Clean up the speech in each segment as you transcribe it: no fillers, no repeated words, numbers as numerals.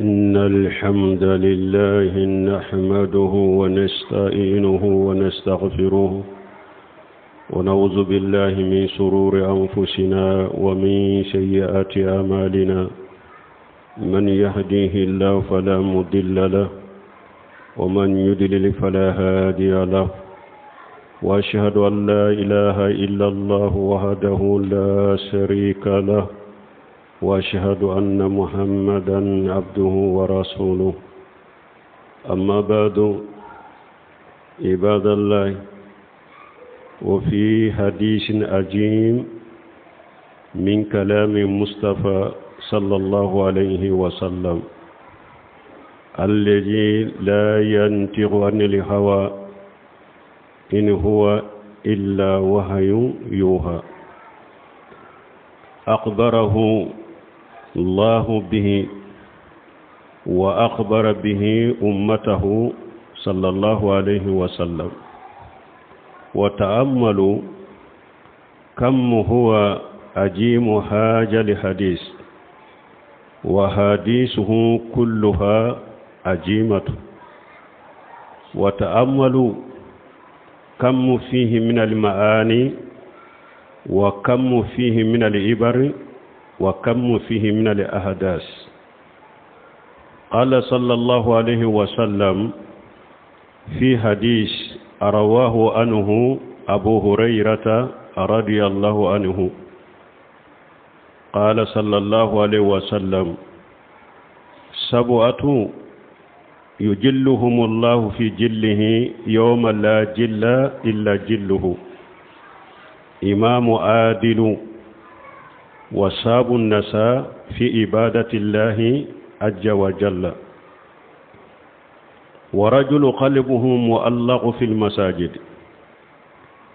إن الحمد لله نحمده ونستعينه ونستغفره ونعوذ بالله من شرور أنفسنا ومن سيئات أعمالنا من يهديه الله فلا مضل له ومن يضلل فلا هادي له وأشهد أن لا إله إلا الله وحده لا شريك له وأشهد أن محمدا عبده ورسوله أما بعد عباد الله وفي حديث عجيب من كلام مصطفى صلى الله عليه وسلم الذي لا ينطق عن الهوى إن هو إلا وحي يوحى أخبره الله به وأخبر به أمته صلى الله عليه وسلم وتأملوا كم هو عجيم حاجة لحديث وحديثه كلها عجيمة وتأملوا كم فيه من المعاني وكم فيه من العبر وكم فيه من الأحداث قال صلى الله عليه وسلم في حديث رواه عنه أبو هريرة رضي الله عنه قال صلى الله عليه وسلم سبعة يجلهم الله في جله يوم لا جل إلا جله إمام عادل وصاب النساء في عبادة الله عز وجل ورجل قلبه مؤلق في المساجد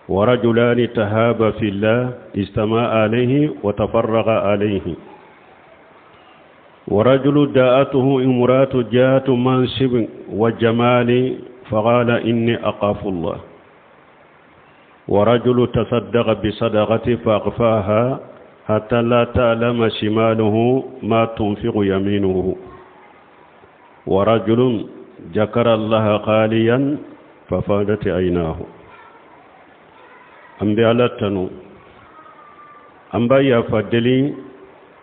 ورجلان تهابا في الله اجتمع عليه وتفرغ عليه ورجل داءته امرأة جاءت منصب وجمال فقال إني أخاف الله ورجل تصدق بصدقة فأخفاها حتى لا تعلم شماله ما تنفق يمينه ورجل ذكر الله خاليا ففادت عيناه an bɛ ala tanu an b'a yafa deli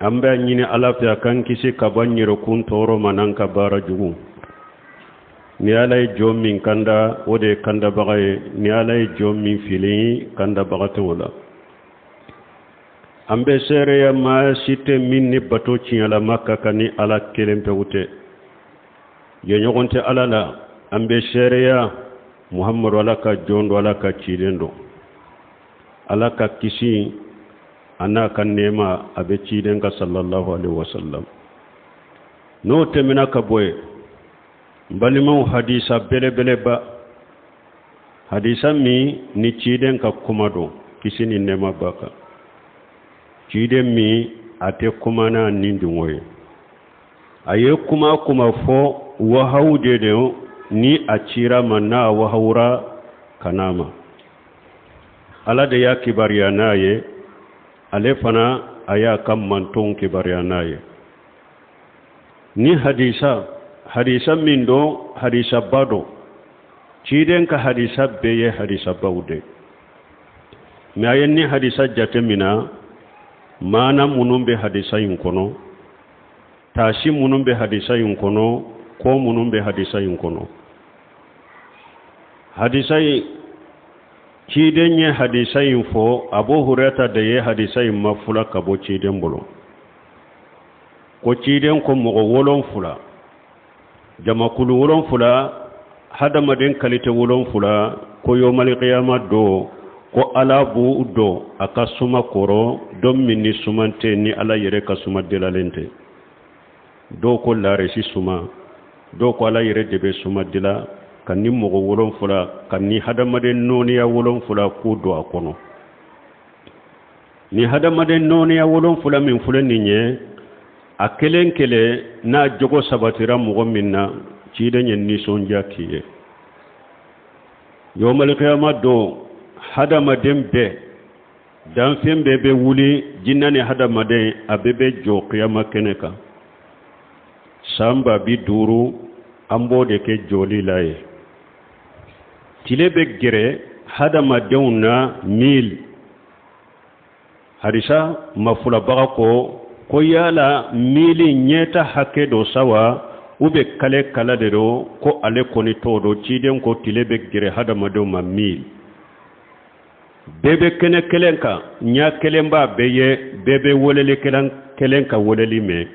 an b'a ɲini ala fɛ a k'an kisi ka bɔ an yɛrɛkun tɔɔrɔ ma n'an ka baara jugu ni ala ye jɔn min kanda o de ye kandabaga ye ni ala ye jɔn min fili kandabaga tɛ o la an bɛ seereya maa si tɛ min ni bato tiɲɛlama ka kan ni ala kelen pewu tɛ jɛɲɔgɔn tɛ ala la an bɛ seereya muhamadu ala ka jɔn don ala ka ciden don ala ka kisi a n'a ka nɛɛma a bɛ ciden kan sallallahu alaihi wasallam n'o tɛmɛna ka bɔ yen n balimaw hadisa belebeleba hadisa min ni ciden ka kuma don kisi ni nɛɛma b'a kan ciden min a tɛ kuma n'a ni dungɔ ye a ye kuma kuma fɔ wahawu de don ni a cira ma n'a wahawura ka n'a ma ala de y'a kibaruya n'a ye ale fana a y'a ka mantonw kibaruya n'a ye ni hadisa hadisa min don hadisaba don ciden ka hadisa bɛɛ ye hadisabaw de mɛ a ye ni hadisa jate mina maana minnu bɛ hadisa in kɔnɔ taasi minnu bɛ hadisa in kɔnɔ ko minnu bɛ hadisa in kɔnɔ hadisa in ciden ye hadisa in fɔ abu hurɛta de ye hadisa in mafula ka bɔ ciden bolo ko ciden ko mɔgɔ wolonfula jamakulu wolonfula hadamaden kalite wolonfula ko yomalikiyama don ko ala b'u don a ka suma kɔrɔ don min ni suma tɛ ni ala yɛrɛ ka suma dilalen tɛ dɔw ko laresi suma dɔw ko ala yɛrɛ de bɛ suma dila ka ni mɔgɔ wolonfula ka ni hadamaden nɔɔniya wolonfula k'u don a kɔnɔ ni hadamaden nɔɔniya wolonfula min filɛ nin ye a kelen kelen n'a jogo sabatira mɔgɔ min na ciden ye nisɔndiya k'i ye yomalikiyama don hadamaden bɛɛ danfɛn bɛɛ bɛ wuli jinɛ ni hadamaden a bɛɛ bɛ jɔ kiyama kɛnɛ kan San 50000 an b'o de kɛ jɔli la ye. Tile bɛ gɛrɛ hadamadenw na mil. Hadisa mafulabaga ko ko yala mili ɲɛta hakɛ don sa wa, u bɛ kale kala de don? Ko ale kɔni t'o dɔn. Ciden ko tile bɛ gɛrɛ hadamadenw ma mil. Bɛɛ bɛ kɛnɛ kelen kan, ɲɛ kelen b'a bɛɛ ye, bɛɛ bɛ welelikɛla kelen ka weleli mɛn,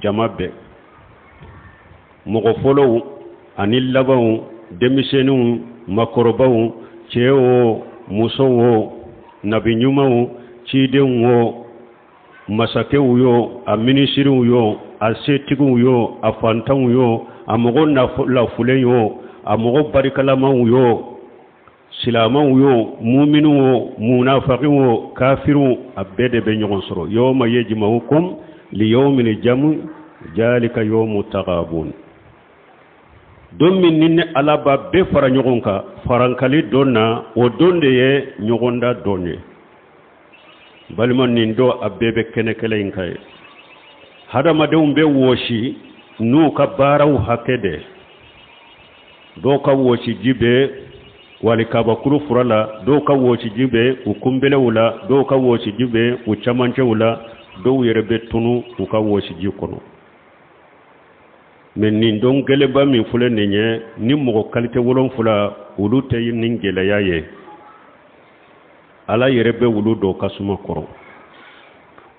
jama bɛɛ, mɔgɔ fɔlɔw ani labanw, denmisɛnninw, makɔrɔbaw, cɛ o, muso o, nabi ɲumanw, cidenw o, masakɛw yo, a minisiriw yo, a setigiw yo, a fantanw yo, a mɔgɔ lafulen yo, a mɔgɔ barikalamaw yo, silamɛw yo, muminu o, munafakiw o, kafiriw, a bɛɛ de bɛ ɲɔgɔn sɔrɔ. Yawma yajma'ukum li yawmil jamu jalika yawmu tagabun. Don min ni ne Ala b'a bɛɛ fara ɲɔgɔn kan farankali don na, o don de ye ɲɔgɔnda don ye. Balima, nin don a bɛɛ bɛ kɛnɛ kelen in kan ye. Hadamadenw bɛ wɔsi n'u ka baaraw hakɛ de. Dɔw ka wɔsiji bɛ walikabakuru fura la, dɔw ka wɔsiji bɛ u kunbelew la, dɔw ka wɔsiji bɛ u camancɛw la, dɔw yɛrɛ bɛ tunu u ka wɔsiji kɔnɔ. Mɛ nin don gɛlɛnba min filɛ nin ye, ni mɔgɔ kalite wolonfila olu tɛ nin gɛlɛya ye, Ala yɛrɛ bɛ wulu don kasuma kɔrɔ.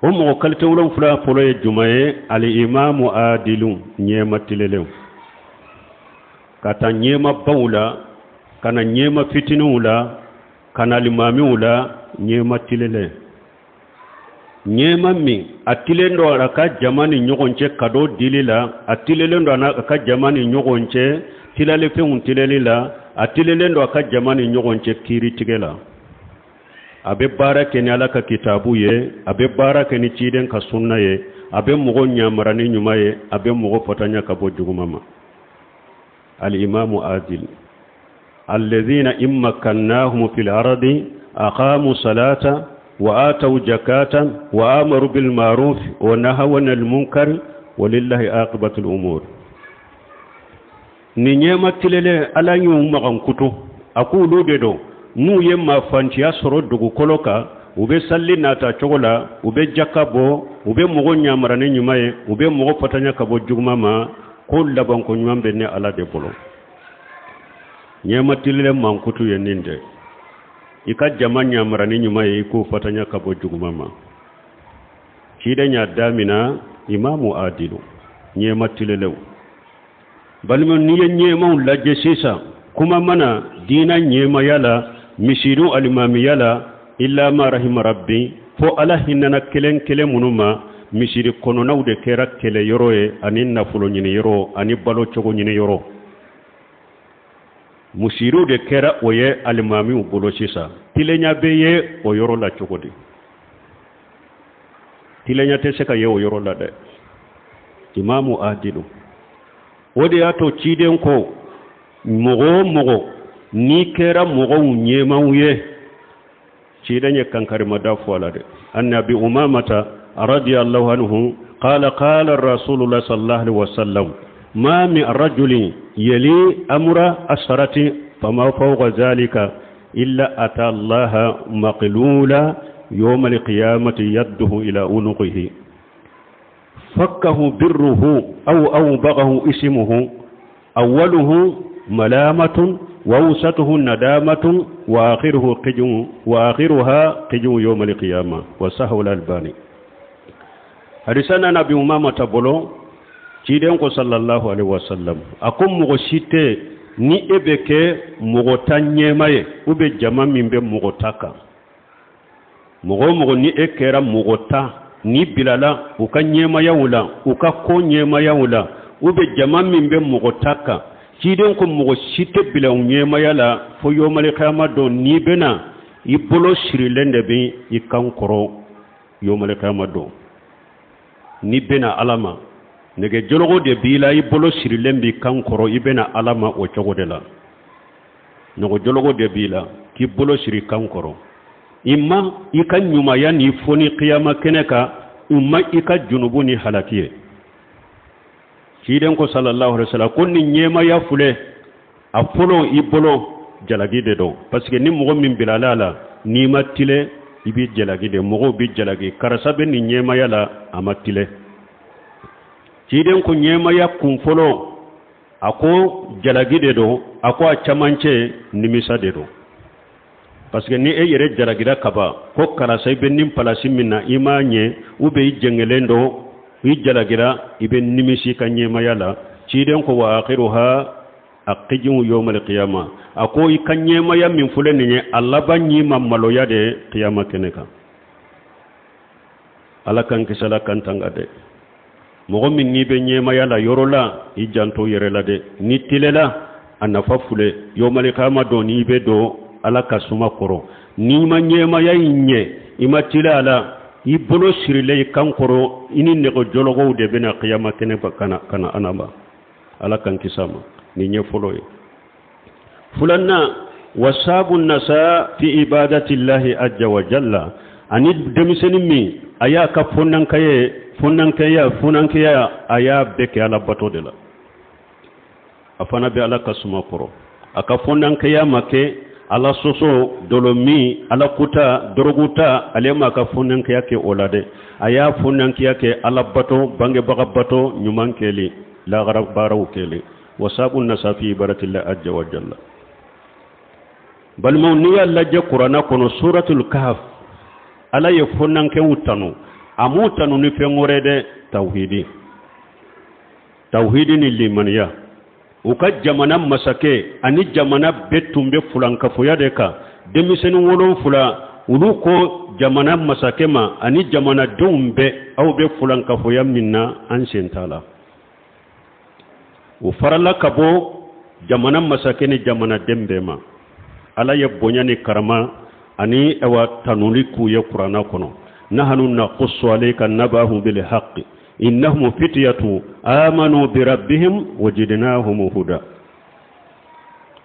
O mɔgɔ kalite wolonfila fɔlɔ ye jumɛn ye? Alimamu adilu, ɲɛma tilenlenw, ka taa ɲɛmabaw la, ka na ɲɛma fitininw la, ka na alimamiw la. Ɲɛma tilenlen, ɲɛma min a tilen don a ka jama ni ɲɔgɔn cɛ kado dili la, a tilelen don a ka jama ni ɲɔgɔn cɛ tilalifɛnw tileli la, a tilelen don a ka jama ni ɲɔgɔn cɛ kiiritigɛ la, a bɛ baara kɛ ni Ala ka kitabu ye, a bɛ baara kɛ ni ciden ka sunna ye, a bɛ mɔgɔ ɲamara ni ɲuman ye, a bɛ mɔgɔ fatanya ka bɔ juguman ma. Alimamu adil alladhina in makkannahum fil ardi aqamu salata wa ataw jakata wa amaru bil ma'ruf wa nahaw anil munkar walillahi aqibatul umur. Ni ɲɛma tilelen, Ala y'u magan kutu, a k'olu de don n'u ye maafantiya sɔrɔ dugukolo kan, u bɛ sali nata cogo la, u bɛ jaka bɔ, u bɛ mɔgɔ ɲamara ni ɲuman ye, u bɛ mɔgɔ fatanya ka bɔ juguman ma, ko labanko ɲuman bɛ ne Ala de bolo. Ɲɛma tilelen mankutu ye nin de: i ka jama ɲamara ni ɲuman ye, i k'o fatanya ka bɔ juguman ma. Ciden y'a damina imamu adilu, ɲɛma tilelenw. Balima, n'i ye ɲɛmaw lajɛ sisan, kuma mana diina ɲɛmaya la, misiriw alimamiya la, illa ma rahima rabbi, fo Ala hinɛna kelen kelen minnu ma, misiri kɔnɔnaw de kɛra kɛlɛ yɔrɔ ye, ani nafolo ɲini yɔrɔ, ani balo cogo ɲini yɔrɔ. Misiriw de kɛra o ye alimamiw bolo sisan. Tilenya bɛ ye o yɔrɔ la cogo di? Tilenya tɛ se ka ye o yɔrɔ la dɛ. Imamu adilu, o de y'a to ciden ko mɔgɔ o mɔgɔ n'i kɛra mɔgɔw ɲɛmaw ye, ciden ye kankarimada fɔ a la dɛ. An abi Umamata radiyallahu anhu qala qala rasulullah sallallahu alaihi wasallam: ma min rajulin yali amra asharati fama fawqa zalika illa ata Allaha maqlula yawma alqiyamati yadduhu ila unuqihi fakkahu birruhu aw awbaghahu ismuhu, awwaluhu malamatun wa awsatuhu nadamatun wa akhiruhu qijun wa akhiruha qijun yawma alqiyama. Wa sahahu al-Albani. Hadisa nana Abi Umama ta bolo, ciden ko sallallahu alaihi wasallam, a ko mɔgɔ si tɛ ni e bɛ kɛ mɔgɔ ta ɲɛma ye, u bɛ jama min bɛ mɔgɔ ta kan, mɔgɔ o mɔgɔ ni e kɛra mɔgɔ ta ni bilala u ka ɲɛmayaw la, u ka ko ɲɛmayaw la, u bɛ jama min bɛ mɔgɔ ta kan, ciden ko mɔgɔ si tɛ bila u ɲɛmaya la fo yomali kiyama don, n'i bɛna i bolo sirilen de bɛ i kan kɔrɔ. Yomali kiyama don, n'i bɛna Ala ma, nɛgɛ jologo de b'i la, i bolo sirilen b'i kan kɔrɔ, i bɛna Ala ma o cogo de la. Nɛgɛ jologo de b'i la k'i bolo siri kan kɔrɔ, i ma i ka ɲumanya ni foni kiyama kɛnɛ kan, u ma i ka junubu ni halaki ye. Ciden ko sallallahu alaihi wasallam ko nin ɲɛmaya filɛ, a fɔlɔ i bolo jalaki de don, parce que ni mɔgɔ min bilala a la, n'i ma tilen, i bɛ jalaki de, mɔgɔw bɛ jalaki, karisa bɛ nin ɲɛmaya la, a ma tilen. Ciden ko ɲɛmaya kun fɔlɔ, a ko jalaki de don, a ko a camancɛ nimisa de don, parce que ni e yɛrɛ jalakira kaban ko karisa i bɛ nin palasi min na i m'a ɲɛ, ou bien i jɛngɛlen don, i jalakira, i bɛ nimisi i ka ɲɛmaya la. Ciden ko wa akhiruha aqijiw yawmal qiyama, a ko i ka ɲɛmaya min filɛ nin ye, a laban y'i ma maloya de qiyama kɛnɛ kan. Ala k'an kisi, Ala k'an tanga dɛ. Mɔgɔ min n'i bɛ ɲɛmaya la yɔrɔ la, i janto yɛrɛ la dɛ. N'i tilela, a nafa filɛ, yawmal qiyama don n'i bɛ don Ala ka suma kɔrɔ. N'i ma ɲɛmaya in ɲɛ, i ma tile a la, i bolo sirilen i kan kɔrɔ, i ni nɛgɛ jɔlɔkɔw de bɛna qiyama kɛnɛ kan ka na ana ma. Ala k'an kisi a ma. Nin ye fɔlɔ ye. Filanan, wasabu nasa fi ibadatillahi azza wa jalla, ani denmisɛnnin min a y'a ka funankɛya a y'a bɛɛ kɛ Ala bato de la, a fana bɛ Ala ka suma kɔrɔ. A ka funankɛya ma kɛ Ala sɔsɔ, dɔlɔmin, Ala kuta, dɔrɔguta, ale m'a ka funankɛya kɛ o la dɛ. A y'a funankɛya kɛ Ala bato, bangebaga bato, ɲuman kɛli, lagara baaraw kɛli. Wasabu nasa fi ibadatillahi azza wa jalla. Balimaw, n'i y'a lajɛ kuranna kɔnɔ, suratul kahf, Ala ye funankɛw tanu. A m'u tanu ni fɛn wɛrɛ dɛ, tawhidi, tawhidi ni limaniya. U ka jamana masakɛ ani jamana bɛɛ tun bɛ fulankafoya de kan. Denmisɛnnin 7, olu ko jamana masakɛ ma ani jamanadenw bɛɛ, aw bɛ fulankafoya min na, an sen t'a la. O farala ka bɔ jamana masakɛ ni jamanaden bɛɛ ma. Ala ye bonya ni karama ani awa tanuli k'u ye kuranna kɔnɔ. Nahanu naqussu alayka nabahum bil haqqi innahum fityatu amanu bi rabbihim wajidnahum huda.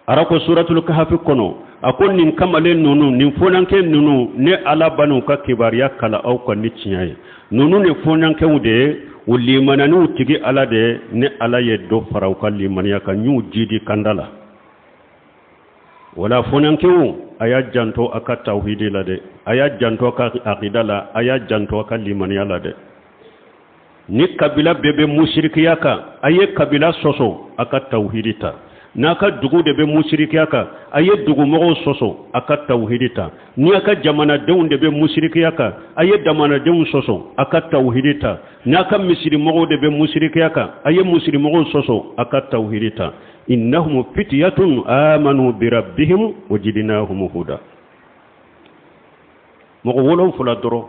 Ara ko suratul kahfi kɔnɔ, a ko nin kamalen ninnu, nin funankɛ ninnu, ne Ala b'an'u ka kibaruya kala aw kan ni tiɲɛ ye. Ninnu ni funankɛw de ye, u limananiw tigi Ala de, ne Ala ye dɔ fara u ka limaniya kan, n y'u jidi kanda la. Wala funankɛw, a y'a janto a ka tawhidi la dɛ, a y'a janto a ka akida la, a y'a janto a ka limaniya la dɛ. Ni kabila bɛɛ bɛ musirikiya kan, a ye kabila sɔsɔ, a ka tawhidi ta. N'a ka dugu de bɛ musirikiya kan, a ye dugumɔgɔw sɔsɔ, a ka tawhidi ta. Ni a ka jamanadenw de bɛ musirikiya kan, a ye jamanadenw sɔsɔ, a ka tawhidi ta. N'a ka misirimɔgɔw de bɛ musirikiya kan, a ye misirimɔgɔw sɔsɔ, a ka tawhidi ta. Innahum fityatun amanu bi rabbihim wa jidnahum huda. Mɔgɔ 7 dɔrɔn,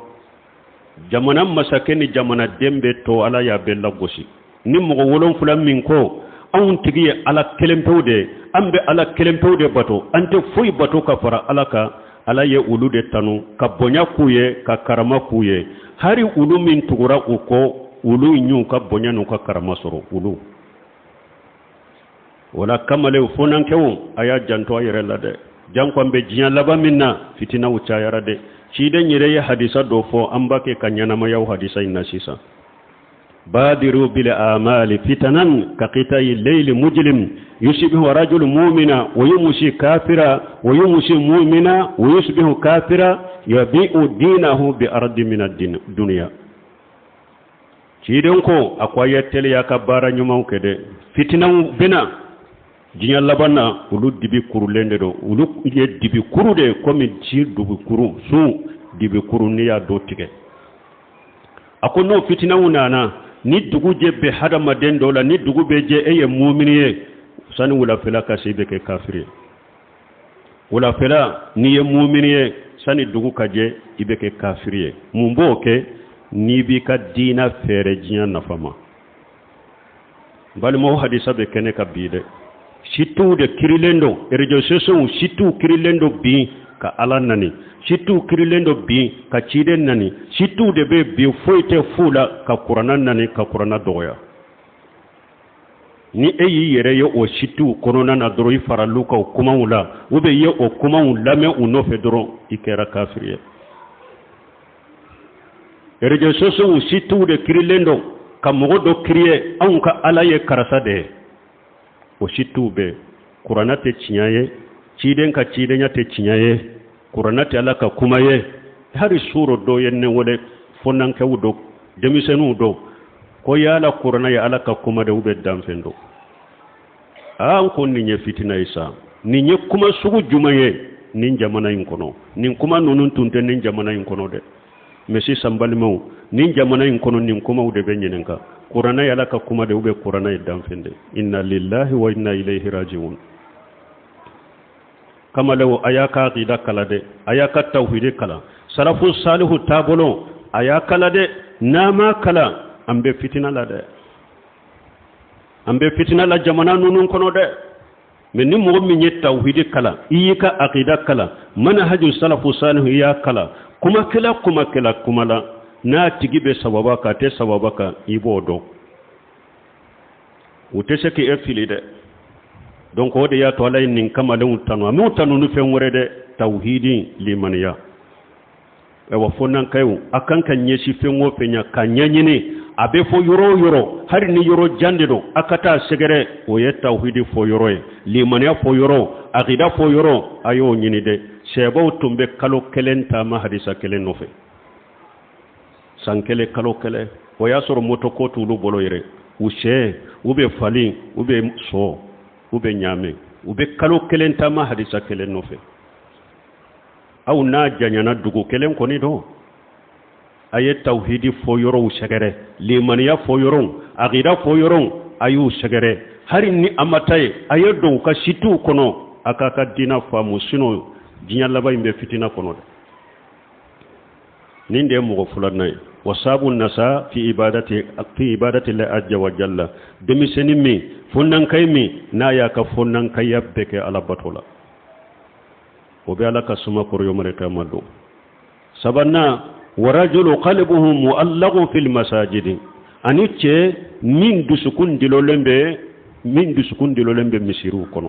jamana masakɛ ni jamanaden bɛ to, Ala y'a bɛɛ lagosi. Ni mɔgɔ 7 min ko anw tigi ye Ala kelen pewu de ye, an bɛ Ala kelen pewu de bato, an tɛ foyi bato ka fara Ala kan, Ala ye olu de tanu ka bonya k'u ye, ka karama k'u ye. Hari olu min tugura u kɔ, olu y'u ka bonya n'u ka karama sɔrɔ olu. Wala kamalen funankɛw, a y'a janto a yɛrɛ la dɛ. Janko an bɛ diɲɛ laban min na, fitinaw cayara dɛ. Ciden yɛrɛ ye hadisa dɔ fɔ, an b'a kɛ ka ɲɛnamaya o hadisa in na sisan. Badiru bil amali fitanan ka qita'i layli mujlim yusbihu rajulu mu'mina wa yumsi kafira wa yumsi mu'mina wa yusbihu kafira yabi'u dinahu bi ardi min ad-dunya. Ciden ko a ko a ye teliya ka baara ɲumanw kɛ dɛ. Fitinaw bɛna diɲɛ laban na, olu dibi kurulen de don, olu ye dibi kuru de ye, komi ci dibi kuru, su dibi kuru n'i y'a dɔ tigɛ. A ko n'o fitinaw nana, ni dugu jɛ bɛ hadamaden dɔ la, ni dugu bɛ jɛ e ye mumini ye, sani wulafɛla ka se i bɛ kɛ kafiri ye. Wulafɛla n'i ye mumini ye, sani dugu ka jɛ i bɛ kɛ kafiri ye. Mun b'o kɛ? N'i b'i ka diina fɛɛrɛ diɲɛ nafa ma. Balimaw, hadisa bɛ kɛnɛ kan bi dɛ. Sitiw de kirilen don, réseaux sociaux sitiw kirilen don bi ka Ala nani, sitiw kirilen don bi ka ciden nani, sitiw de bɛ bi foyi tɛ fu la ka kuranna nani, ka kuranna dɔgɔya. Ni e y'i yɛrɛ ye o sitiw kɔnɔna na dɔrɔn, i faral'u ka o kumaw la, ou bien i ye o kumaw lamɛn u nɔfɛ dɔrɔn, i kɛra kafiri ye. Réseaux sociaux sitiw de kirilen don. Ka mɔgɔ dɔ créer, anw ka ala ye karisa de ye, o si t'u bɛɛ. Kuranna tɛ tiɲɛ ye, ciden ka cidenya tɛ tiɲɛ ye, kuranna tɛ Ala ka kuma ye. Hali suro dɔ ye ne wele, fɔnankɛw dɔ, denmisɛnninw dɔ, ko yala kuranna ye Ala ka kuma de ou bien danfɛn don? An ko nin ye fitina ye sa. Nin ye kuma sugu jumɛn ye nin jamana in kɔnɔ? Nin kuma ninnu tun tɛ nin jamana in kɔnɔ dɛ. Mais sisan, balimaw, nin jamana in kɔnɔ, nin kumaw de bɛ ɲininka: kuranna ye Ala ka kuma de ou bien kuranna ye danfɛn de? Inna lillahi wa inna ilayhi rajiun. Kamalew, a y'a ka aqida kala dɛ, a y'a ka tawhidi kala, salafu salihu taabolo, a y'a kala dɛ. N'a ma kala, an bɛ fitina la dɛ, an bɛ fitina la jamana ninnu kɔnɔ dɛ. Mais ni mɔgɔ min ye tawhidi kalan, i y'i ka aqida kalan, manahaju salafu salihu, i y'a kalan, kumakɛla kumakɛla kuma la, n'a tigi bɛ sababa kan, a tɛ sababa kan, i b'o dɔn, u tɛ se k'e fili dɛ. Donc o de y'a to Ala ye nin kamalenw tanu. A m'u tanu ni fɛn wɛrɛ dɛ, tawhidi, limaniya. Ayiwa, fo nankayiw, a kan ka ɲɛsin fɛn o fɛn ɲa ka ɲɛɲini, a bɛ fɔ yɔrɔ o yɔrɔ, hali ni yɔrɔ jan de don, a ka taa sɛgɛrɛ, o ye tawhidi fɔ yɔrɔ ye, limaniya fɔ yɔrɔ, akida fɔ yɔrɔ, a y'o ɲini dɛ. Sɛbaw tun bɛ kalo kelen taama hadisa kelen nɔfɛ, san kelen, kalo kelen. O y'a sɔrɔ moto ko t'olu bolo yɛrɛ. U sɛ, u bɛ fali, u bɛ sɔ, u bɛ ɲaamɛ, u bɛ kalo kelen taama hadisa kelen nɔfɛ. Aw n'a janyana dugu kelen kɔni don, a ye tawhidi fɔ yɔrɔw sɛgɛrɛ, limaniya fɔ yɔrɔw, akida fɔ yɔrɔw, a y'u sɛgɛrɛ. Hali ni a ma taa ye, a ye don u ka sitiw kɔnɔ, a k'a ka diina faamu. Sinon diɲɛ laban in bɛ fitina kɔnɔ dɛ. Nin de ye mɔgɔ filanan ye, wasabu nasa fi ibadati la azza wa jalla. Denmisɛnnin min, fonnankay min, n'a y'a ka fonnankaya bɛɛ kɛ Ala bato la, o bɛ Ala ka suma kɔrɔ yomare kama don. Sabanan, warajulu qalbuhu mu'allaqun fil masajidi, ani cɛ min dusukun dilolen bɛ misiriw kɔnɔ,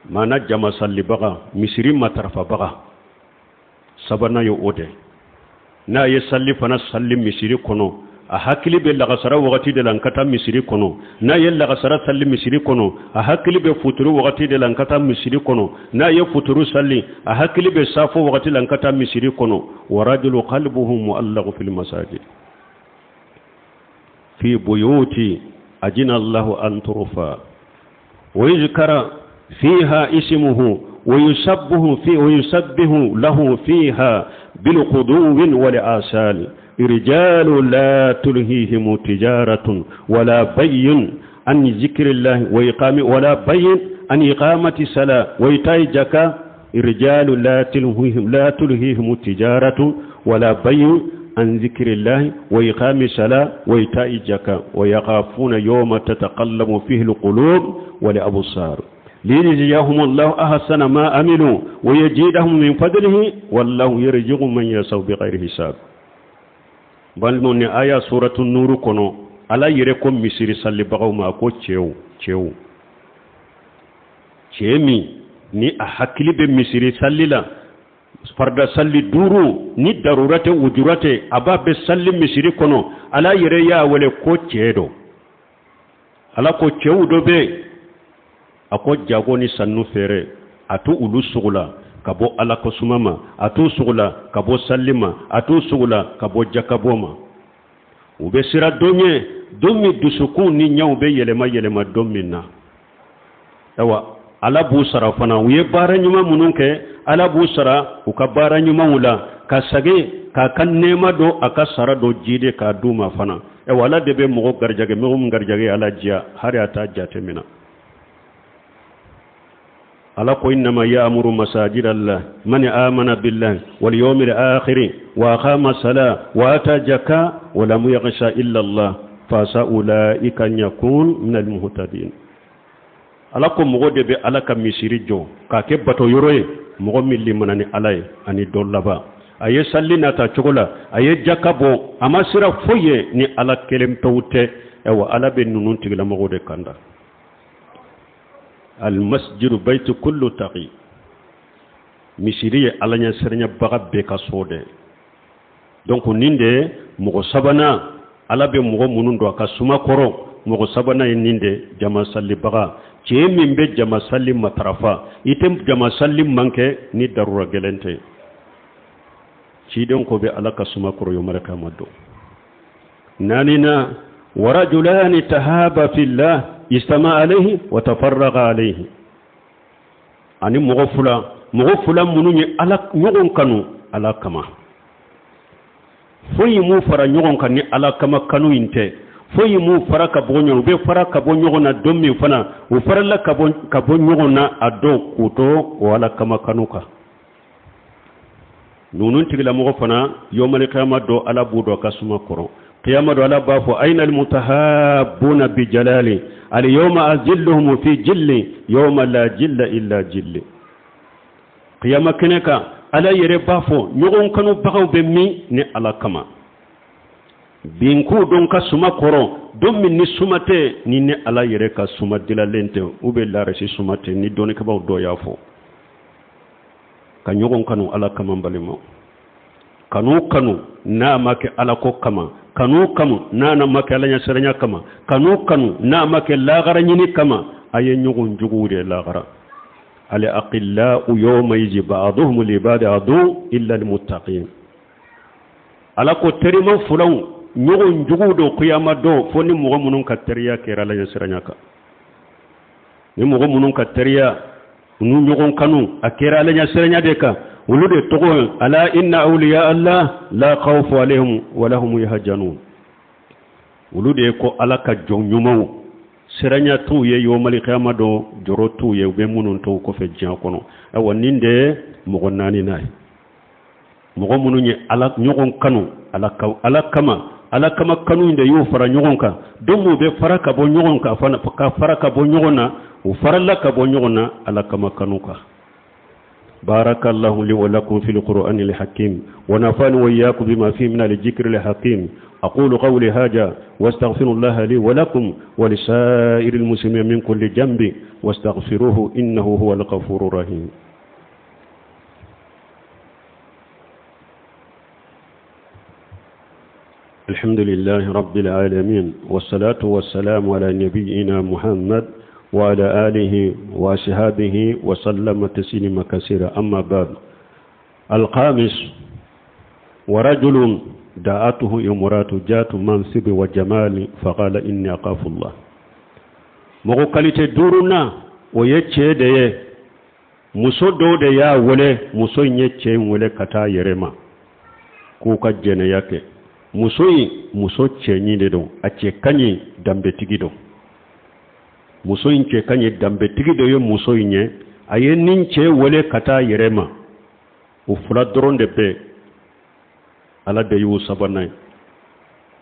maana jama sallibaga, misiri matarafabaga. Sabanan ye o de. N'a ye salli fana salli misiri kɔnɔ, a hakili bɛ lagasara wagati de la, n ka taa misiri kɔnɔ. N'a ye lagasara salli misiri kɔnɔ, a hakili bɛ futuru wagati de la, n ka taa misiri kɔnɔ. N'a ye futuru salli, a hakili bɛ safo wagati la, n ka taa misiri kɔnɔ. Warajulu qalbuhu mu'allaqu fil masajid. Fi buyuti ajina Allahu an turfa wa yuzkara fiha ismuhu wa yusabbihu lahu fiha bilquduwin wal asali رجال لا تلهيهم تجارة ولا بيع عن ذكر الله وإقام ولا بيع عن إقامة الصلاة وإيتاء الزكاة. رجال لا تلهيهم تجارة ولا بيع عن ذكر الله وإقام الصلاة وإيتاء الزكاة ويخافون يوم تتقلب فيه القلوب والأبصار ليجزيهم الله أحسن ما عملوا ويزيدهم من فضله والله يرزق من يشاء بغير حساب. Balimaw, ni aya suratu Nuru kɔnɔ, Ala yɛrɛ ko misiri salibagaw ma ko cɛw, cɛw, cɛ min ni a hakili bɛ misiri salli la, farida salli duuru, ni darura tɛ, wujura tɛ, a b'a bɛ salli misiri kɔnɔ, Ala yɛrɛ y'a wele ko cɛ dɔ. Ala ko cɛw dɔ bɛ, a ko jago ni sannu feere, a to olu sugu la ka bɔ Ala ko suma ma, a t'u sugu la ka bɔ salli ma, a t'u sugu la ka bɔ jakabɔ ma. U bɛ sira don ye, don min dusukun ni ɲɛw bɛ yɛlɛma yɛlɛma don min na. Ayiwa, Ala b'u sara fana. U ye baara ɲuman minnu kɛ, Ala b'u sara u ka baara ɲumanw la, ka segin k'a ka nɛɛma don, a ka sara dɔ jide k'a d'u ma fana. Ayiwa, Ala de bɛ mɔgɔ garijɛgɛ, mɔgɔ min garijɛgɛ Ala diya, hali a t'a jate minɛ. Ala ko innama ya'muru masajid Allah man amana billahi wal yawmil akhir wa aqama sala wa ata jaka wa lam yakhsha illa Allah fa asa ulaika an yakun min al muhtadin. Ala ko mɔgɔ de bɛ Ala ka misiri jɔ k'a kɛ bato yɔrɔ ye, mɔgɔ min limana ni Ala ye ani dɔ laban, a ye salli nata cogo la, a ye jaka bɔ, a ma sira foyi ye ni Ala kelen pewu tɛ. Ayiwa, Ala bɛ ninnu tigilamɔgɔw de kanda. Almasjidu baytu kullu taqi, misiri ye Ala ɲɛsiranɲɛbaga bɛɛ ka so dɛ. Donc nin de mɔgɔ sabanan. Ala bɛ mɔgɔ minnu don a ka suma kɔrɔ, mɔgɔ sabanan ye nin de jama salibaga, cɛ min bɛ jama sali matarafa. I tɛ jama sali mankɛ ni darura gɛlɛn tɛ. Ciden ko bɛ Ala ka suma kɔrɔ yomali kiyama don. Naaninan, warajulani tahaba fillah istama alayhi wa tafarraga alayhi, ani mɔgɔ fila, mɔgɔ fila minnu ye ala ɲɔgɔn kanu Ala kama, foyi m'u fara ɲɔgɔn kan ni Ala kama kanu in tɛ, foyi m'u fara ka bɔ ɲɔgɔn, u bɛ fara ka bɔ ɲɔgɔn na don min fana, u farala ka bɔ ɲɔgɔn na a don k'u to o Ala kama kanu kan. Ninnu tigilamɔgɔ fana yomali kiyama don, Ala b'u don a ka suma kɔrɔ. Kiyama don, Ala b'a fɔ: ayna almutahabbuna bi jalali al yawma azilluhum fi jilli yawma la jilla illa jilli. Kiyama kɛnɛ kan, Ala yɛrɛ b'a fɔ: ɲɔgɔn kanubagaw bɛ min ni Ala kama, bi n k'u don n ka suma kɔrɔ don min ni suma tɛ ni ni Ala yɛrɛ ka suma dilalen tɛ, u bɛ larasi suma tɛ. Ni dɔnnikɛbaaw dɔ y'a fɔ ka ɲɔgɔn kanu Ala kama, balimaw, kanu kanu n'a ma kɛ Ala ko kama, kanu kanu n'a ma kɛ Ala ɲɛsiranya kama, kanu kanu n'a ma kɛ lagara ɲini kama, a ye ɲɔgɔn juguw de lagara. Al aqillau yawma izi ba'duhum li ba'di adu illa al muttaqin. Ala ko terima filaw ɲɔgɔn juguw don kiyama don, fo ni mɔgɔ minnu ka teriya kɛra Ala ɲɛsiranya kan, ni mɔgɔ minnu ka teriya u n'u ɲɔgɔn kanu a kɛra Ala ɲɛsiranya de kan, olu de tɔgɔ ala inna awliya Allah la khawfu alayhim wa lahum yahzanun. Olu de ye ko Ala ka jɔn ɲumanw, siranya t'u ye yomali kiyama don, jɔrɔ t'u ye u bɛ minnu to kɔfɛ diɲɛ kɔnɔ. Ayiwa, nin de ye mɔgɔ naaninan ye, mɔgɔ minnu ye Ala ɲɔgɔn kanu Ala kama. Ala kama kanu in de y'u fara ɲɔgɔn kan don min u bɛ fara ka bɔ ɲɔgɔn kan fana, ka fara ka bɔ ɲɔgɔn na, u farala ka bɔ ɲɔgɔn na Ala kama kanu kan. بارك الله لي ولكم في القرآن الحكيم، ونفعني وإياكم بما فيه من الذكر الحكيم. أقول قولي هذا واستغفر الله لي ولكم ولسائر المسلمين من كل جنب، واستغفروه إنه هو الغفور الرحيم. الحمد لله رب العالمين، والصلاة والسلام على نبينا محمد وعلى آله وأصحابه وسلم تسليما كثيرا. أما بعد، الخامس: ورجل دعته امرأة ذات منصب وجمال فقال إني أخاف الله. Mɔgɔ qualité duurunan, o ye cɛ de ye, muso dɔw de y'a wele. Muso in ye cɛ in wele ka taa yɛrɛ ma k'u ka jɛnɛya kɛ. Muso in, muso cɛɲi de don, a cɛ ka ɲi, danbetigi don. Muso in cɛ ka ɲi, danbetigi dɔ ye muso in ye. A ye nin cɛ wele ka taa yɛrɛ ma. O fila dɔrɔn de bɛ, Ala de y'u sabanan ye,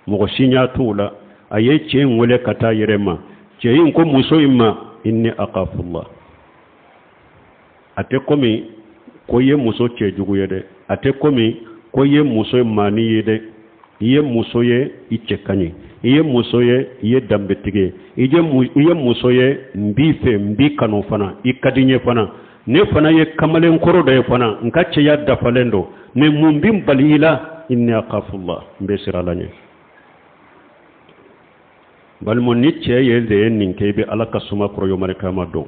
mɔgɔ si ɲɛ t'o la. A ye cɛ in wele ka taa yɛrɛ ma. Cɛ in ko muso in ma: inni akafullah. A tɛ komi ko i ye muso cɛjugu ye dɛ, a tɛ komi ko i ye muso maani ye dɛ. I ye muso ye, i cɛ ka ɲi. I ye muso ye, i ye danbetigi ye. I ye muso ye, n b'i fɛ, n b'i kanu fana, i ka di n ye fana. Ne fana ye kamalenkɔrɔ dɔ ye fana, n ka cɛya dafalen don. Mais mun bɛ n bali i la? Inni akafullah, n bɛ siran Ala ɲɛ. Balima, ni cɛ ye de ye nin kɛ, i bɛ Ala ka suma kɔrɔ yomari kama don.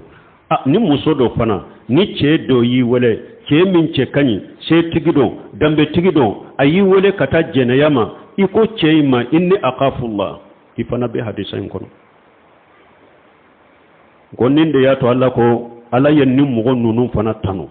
A ni muso dɔ fana, ni cɛ dɔ y'i wele, cɛ min cɛ ka ɲi, setigi don, danbetigi don, a y'i wele ka taa jɛnɛya ma, i ko cɛ in ma: inni akafullah, i fana bɛ hadisa in kɔnɔ. Ko nin de y'a to Ala ko, Ala ye ni mɔgɔ ninnu fana tanu.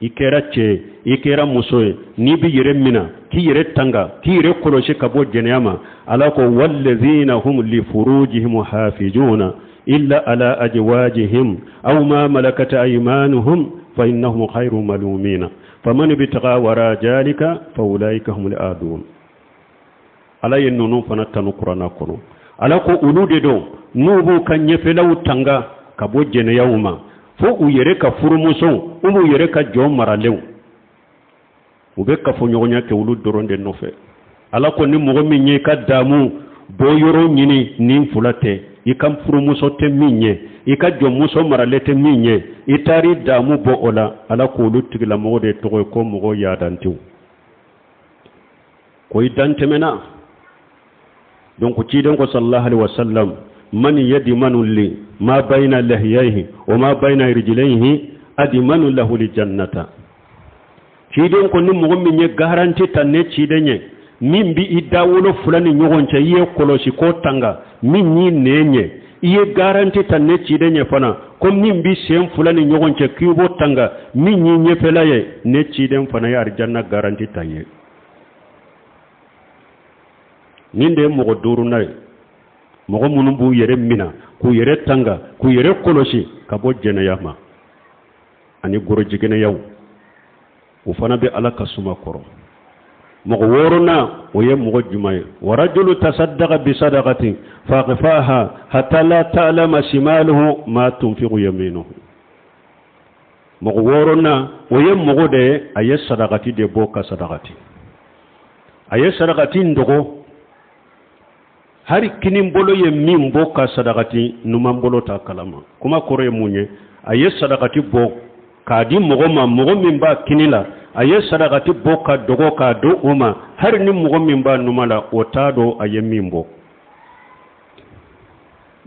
I kɛra cɛ, i kɛra muso ye, n'i bɛ yɛrɛ mina k'i yɛrɛ tanga, k'i yɛrɛ kɔlɔsi ka bɔ jɛnɛya ma. Ala ko: wallazina hum li furujihim hafizuna illa ala ajwajihim aw ma malakat aymanuhum fa innahum khayru malumina faman ibtaga wara jalika fa ulaika humul adun. Ala ye ninnu fana tanu Kuranna kɔnɔ. Ala ko olu de don n'u b'u ka ɲɛfɛlaw tanga ka bɔ jɛnɛyaw ma, fo u yɛrɛ ka furumusow, u b'u yɛrɛ ka jɔn maralenw, u bɛ kafoɲɔgɔnya kɛ olu dɔrɔn de nɔfɛ. Ala ko ni mɔgɔ min ye ka damu bɔ yɔrɔ ɲini nin fila tɛ, i ka furumuso tɛ min ye, i ka jɔnmuso maralen tɛ min ye, i taar'i damu bɔ o la, Ala k'olu tigilamɔgɔ de tɔgɔ ye ko mɔgɔ yadantew, ko i dan tɛmɛna. Donc ciden ko sallallahu alaihi wasallam, man yadmanu li ma bayna lahiyaihi wa ma bayna rijlaihi admanu lahu li jannata. Ciden ko ni mɔgɔ min ye garanti ta ne ciden ye, min bi i dawolo fila ni ɲɔgɔn cɛ, i ye kɔlɔsi ko tanga min y'i nɛn ye, i ye garanti ta ne ciden ye fana ko min bi sen fila ni ɲɔgɔn cɛ k'i b'o tanga min y'i ɲɛfɛla ye, ne ciden fana ye arijanna garanti ta ye. Nin de ye mɔgɔ duurunan ye, mɔgɔ minnu b'u yɛrɛ mina k'u yɛrɛ tanga k'u yɛrɛ kɔlɔsi ka bɔ jɛnɛya ma ani gorojigɛnɛyaw, o fana bɛ Ala ka suma kɔrɔ. Mɔgɔ wɔɔrɔnan, o ye mɔgɔ jumɛn ye? Warajulu tasaddaqa bi sadaqatin fa akhfaha hatta la ta'lama shimaluhu ma tunfiqu yaminuhu. Mɔgɔ wɔɔrɔnan, o ye mɔgɔ de ye, a ye sadakati de bɔ ka sadakati, a ye sadakati dogo, hari kinin bolo ye min bɔ ka sadakati, numan bolo t'a kalama. Kuma kɔrɔ ye mun ye? A ye sadakati bɔ k'a di mɔgɔ ma, mɔgɔ min b'a kini la, a ye sadakati bɔ ka dogo k'a don o ma, hari ni mɔgɔ min b'a numan la, o t'a dɔn a ye min bɔ.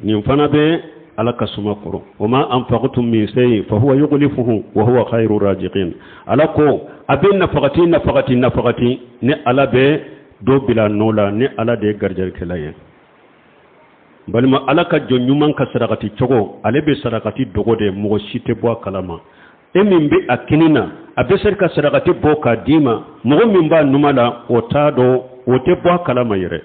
Nin fana bɛ Ala ka suma kɔrɔ. Wa ma anfaqtum min shay'in fa huwa yukhlifuhu wa huwa khayru raziqin. Ala ko a bɛ nafagati nafagati nafagati, ni Ala bɛ dɔ bila nɔ la, ni Ala de ye garijɛgɛkɛla ye. Balima, Ala ka jɔn ɲuman ka sarakati cogo, ale bɛ sarakati dogo de, mɔgɔ si tɛ bɔ a kalama. E min bɛ a kini na, a bɛ se ka sarakati bɔ k'a d'i ma, mɔgɔ min b'a numan la, o t'a dɔn, o tɛ bɔ a kalama yɛrɛ.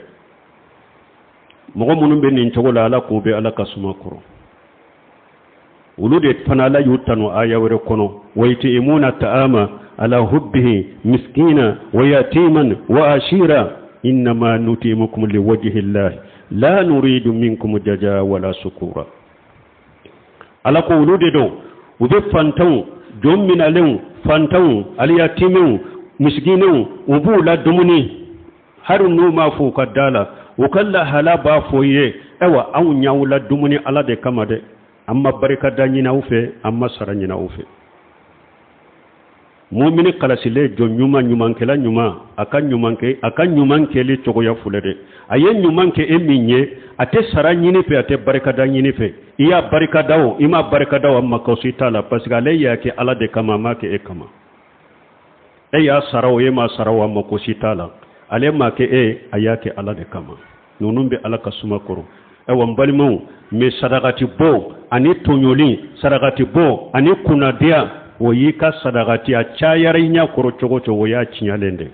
Mɔgɔ minnu bɛ nin cogo la, Ala k'u bɛ Ala ka suma kɔrɔ. Olu de fana, Ala y'u tanu aya wɛrɛ kɔnɔ: wa yut'imuna ta'ama ala hubbihi miskina wa yatiman wa ashira innama nutimukum liwajhi llahi la nuridu minkum jaja wala sukura. Ala ko olu de don, u bɛ fantanw, jɔn minalenw, fantanw, aliyatimew, misikinɛw, u b'u la dumuni, hali n'u m'a fɔ u ka da la, u ka lahala b'a fɔ i ye: ayiwa, anw y'aw la dumuni Ala de kama dɛ, an ma barika da ɲini aw fɛ, an ma sara ɲini aw fɛ. Mumini kalasilen, jɔn ɲuman, ɲumankɛla ɲuman, a ka ɲuman kɛ, a ka ɲuman kɛli cogoya filɛ dɛ. A ye ɲuman kɛ e min ye, a tɛ sara ɲini fɛ, a tɛ barikada ɲini fɛ. I y'a barikada o, i ma barikada o, a ma si t'a la, parce que ale y'a kɛ Ala de kama, a m'a kɛ e kama. E y'a sara o, e ma sara o, a ma ko si t'a la. Ale m'a kɛ e, a y'a kɛ Ala de kama. Ninnu bɛ Ala ka suma kɔrɔ. Ayiwa, n balimaw, mɛ sarakati bɔ ani tɔɲɔli, sarakati bɔ ani kunnadiya, o y'i ka sarakati a cayara i ɲɛ kɔrɔ cogo cogo, o y'a tiɲalen de.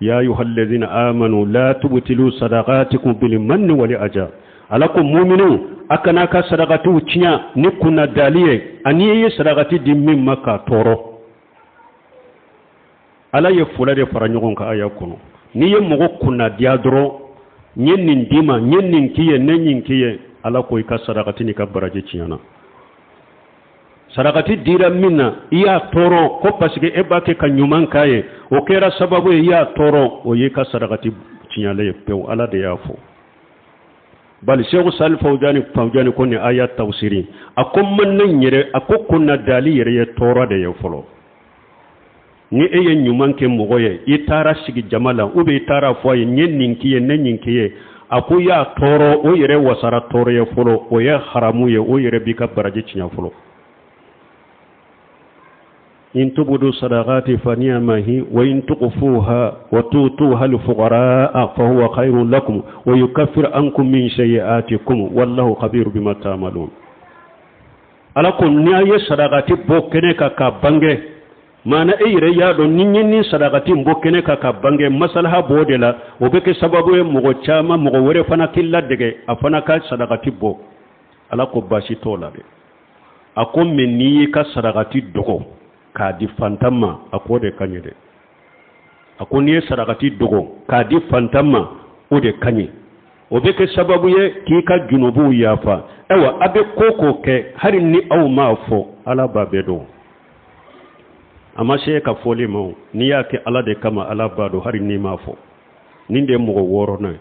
Ya ayuha alladhina amanu la tubtilu sadaqatikum bil manni wal aja. Ala ko muminu, a kana ka sarakatiw tiɲɛ ni kunnadali ye, ani i ye sarakati di min ma k'a tɔɔrɔ. Ala ye fila de fara ɲɔgɔn kan aya kɔnɔ. N'i ye mɔgɔ kunnadiya dɔrɔn, n ye nin d'i ma, n ye nin k'i ye, ne nin k'i ye, Ala ko i ka sarakati n'i ka baraji tiɲɛna. Sarakati dira min na, i y'a tɔɔrɔ ko parce que e b'a kɛ ka ɲuman k'a ye, o kɛra sababu ye i y'a tɔɔrɔ, o y'i ka sarakati tiɲɛlen ye pewu. Ala de y'a fɔ. Bali Seku Sali Fawujani Fawujani ko nin aya tafsiri, a ko man yɛrɛ, a ko kunnadali yɛrɛ ye tɔɔrɔ de ye fɔlɔ. Ni e ye ɲuman kɛ mɔgɔ ye, i taara sigi jama la ou bien i taara fɔ a ye n ye nin k'i ye, ne nin k'i ye, a ko i y'a tɔɔrɔ, o yɛrɛ wasara tɔɔrɔ ye fɔlɔ, o ye haramu ye, o yɛrɛ b'i ka baraji tiɲɛ fɔlɔ. In tubudu sadaqati fa ni'ma hi wa in tukhfuha wa tutuha al-fuqara fa huwa khairun lakum wa yukaffir ankum min sayyi'atikum wallahu khabiru bima ta'malun. Ala ko ni a ye sadakati bɔ kɛnɛ kan ka bange, maana e yɛrɛ y'a dɔn ni ye nin sadakati bɔ kɛnɛ kan ka bange, masalaha b'o de la, o bɛ kɛ sababu ye mɔgɔ caman, mɔgɔ wɛrɛ fana k'i ladege, a fana ka sadakati bɔ, Ala ko baasi t'o la dɛ. A ko mɛ n'i y'i ka sarakati dogo k'a di fantan ma, a k'o de ka ɲi dɛ. A ko n'i ye sarakati dogo k'a di fantan ma, o de ka ɲi, o bɛ kɛ sababu ye k'i ka junubuw yafa. Ayiwa, a bɛ ko ko kɛ, hali ni aw m'a fɔ, Ala b'a bɛɛ dɔn. A ma se ka fɔli ma o, n'i y'a kɛ Ala de kama, Ala b'a dɔn hali n'i m'a fɔ. Nin de ye mɔgɔ wɔɔrɔnan ye.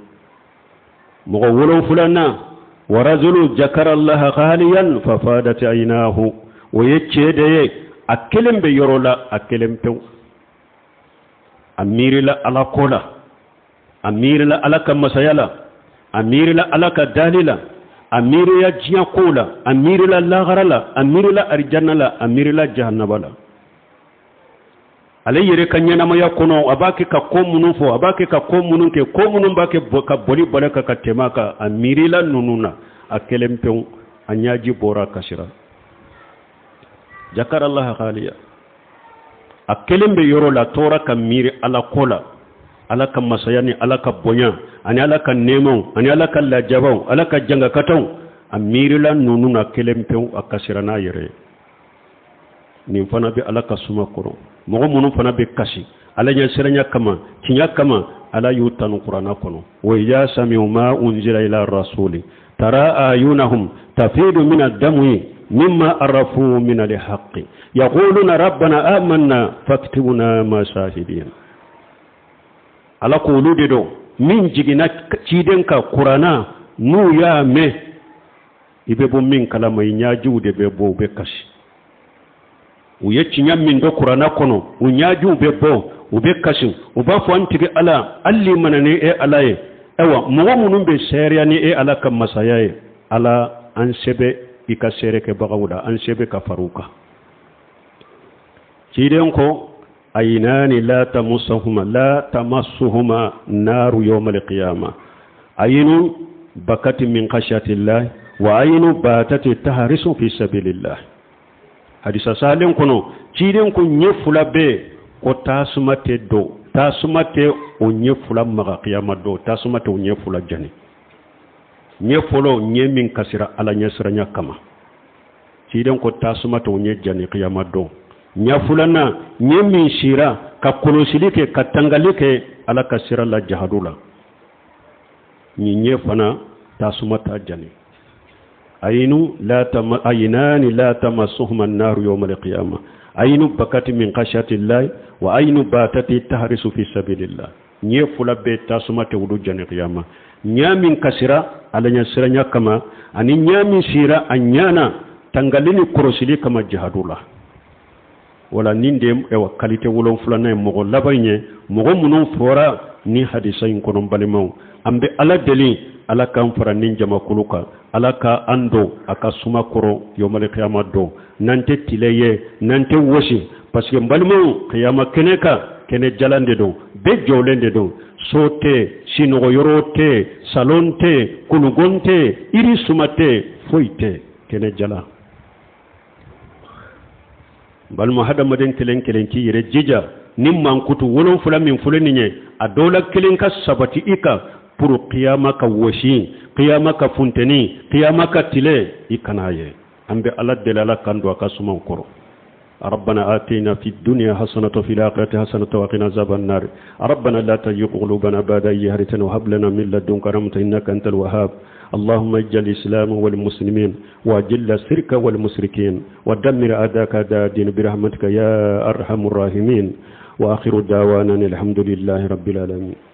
Mɔgɔ wolonfilanan, warajulu jakara laha khaliyan fafadat aynahu, o ye cɛ de ye, a kelen bɛ yɔrɔ la, a kelen pewu, a miirila Ala ko la. A miirila Ala ka masaya la, a miirila Ala ka dali la, a miiriya diɲɛ kow la, a miirila lahara la, a miirila arijanna la, a miirila jahannaba la. Ale yɛrɛ ka ɲɛnamaya kɔnɔ, a b'a kɛ ka ko minnu fɔ, a b'a kɛ ka ko minnu kɛ, ko minnu b'a kɛ ka boli bali ka ka tɛmɛ a kan, a miirila ninnu na, a kelen pewu, a ɲaji bɔra, a kasira. Jakara Allah khaliya. A kelen bɛ yɔrɔ la, tora ka miiri Ala ko la, Ala ka masaya ni Ala ka bonya ani Ala ka nɛɛmaw ani Ala ka lajabaw, Ala ka jangakataw. A miirila ninnu na kelen pewu, a kasira n'a yɛrɛ ye. Nin fana bɛ Ala ka suma kɔrɔ. Mɔgɔ minnu fana bɛ kasi Ala ɲɛsiranya kama, tiɲɛ kama, Ala y'u tanu kuranna kɔnɔ. Wa iza sami'u ma unzila ila rasuli tara ayunahum tafidu min ad-dam'i mimma arafu min al-haqqi yaquluna rabbana amanna faktubna ma shahidin. Ala ko olu de don min jiginna ciden kan kuranna, n'u y'a mɛn, i bɛ bɔ min kalama, i ɲajiw de bɛ bɔ, u bɛ kasi. U ye tiɲɛ min dɔn kuranna kɔnɔ, u ɲajiw bɛ bɔ, u bɛ kasi, u b'a fɔ an tigi Ala, an limana ni e Ala ye. Ayiwa, mɔgɔ minnu bɛ seereya ni e Ala ka masaya ye, Ala, an sɛbɛ i ka seerekɛbagaw la, an sɛbɛ ka far'u kan. Ciden ko ayinani la tamassuhuma la tamassuhuma naru yawmal qiyamah ayinu bakati min khashyati llah wa ayinu batati tahrisu fi sabilillah. Hadisa salen kɔnɔ, ciden ko ɲɛ fila bɛ ko tasuma tɛ don, tasuma tɛ o ɲɛ fila maga kiyama don, tasuma tɛ o ɲɛ fila jani. Ɲɛ fɔlɔ, ɲɛ min kasira Ala ɲɛsiranya kama, ciden ko tasuma tɛ o ɲɛ jani kiyama don. Ɲɛ filanan, ɲɛ min sira ka kɔlɔsili kɛ, ka tangali kɛ Ala ka sira la jahadu la, nin ɲɛ fana tasuma t'a jani. Ayinu la tama ayinani la tamassuhuma an-naru yawm al-qiyamah ayinu bakati min khashyati llah wa ayinu batati tahrisu fi sabilillah. Ɲɛ fila bɛɛ tasuma tɛ olu jani kiyama. Ɲɛ min kasira Ala ɲɛsiranya kama ani ɲɛ min sira a ɲana tangali ni kɔrɔsili kama jihadu la. Wala nin de ye qualité wolonfilanan ye, mɔgɔ laban ye, mɔgɔ minnu fɔra ni hadisa in kɔnɔ. Balimaw, an bɛ Ala deli, Ala k'an fara ni jamakulu kan, Ala ka an don a ka suma kɔrɔ yawmal kiyama don, n'an tɛ tile ye, n'an tɛ wɔsi. Parce que n balimaw, kiyama kɛnɛ kan, kɛnɛ jalan de don, bɛɛ jɔlen de don, so tɛ, sinɔgɔ yɔrɔ tɛ, salon tɛ, kulugon tɛ, iri suma tɛ, foyi tɛ, kɛnɛ jalan. Balima, hadamaden kelen kelen k'i yɛrɛ jija ni mankutu wolonfila min filɛ nin ye, a dɔw la kelen ka sabati i kan pour kiyama ka wɔsi, kiyama ka funteni, kiyama ka tile, i kana ye. An bɛ Ala deli, Ala kan don a ka sumaw kɔrɔ. ربنا آتنا في الدنيا حسنة وفي الآخرة حسنة وقنا عذاب النار. ربنا لا تزغ قلوبنا بعد إذ هديتنا وهب لنا من لدنك رحمة إنك أنت الوهاب. اللهم اجعل الإسلام والمسلمين وأذل الشرك والمشركين ودمر أعداءك أعداء الدين برحمتك يا أرحم الراحمين. وآخر دعوانا الحمد لله رب العالمين.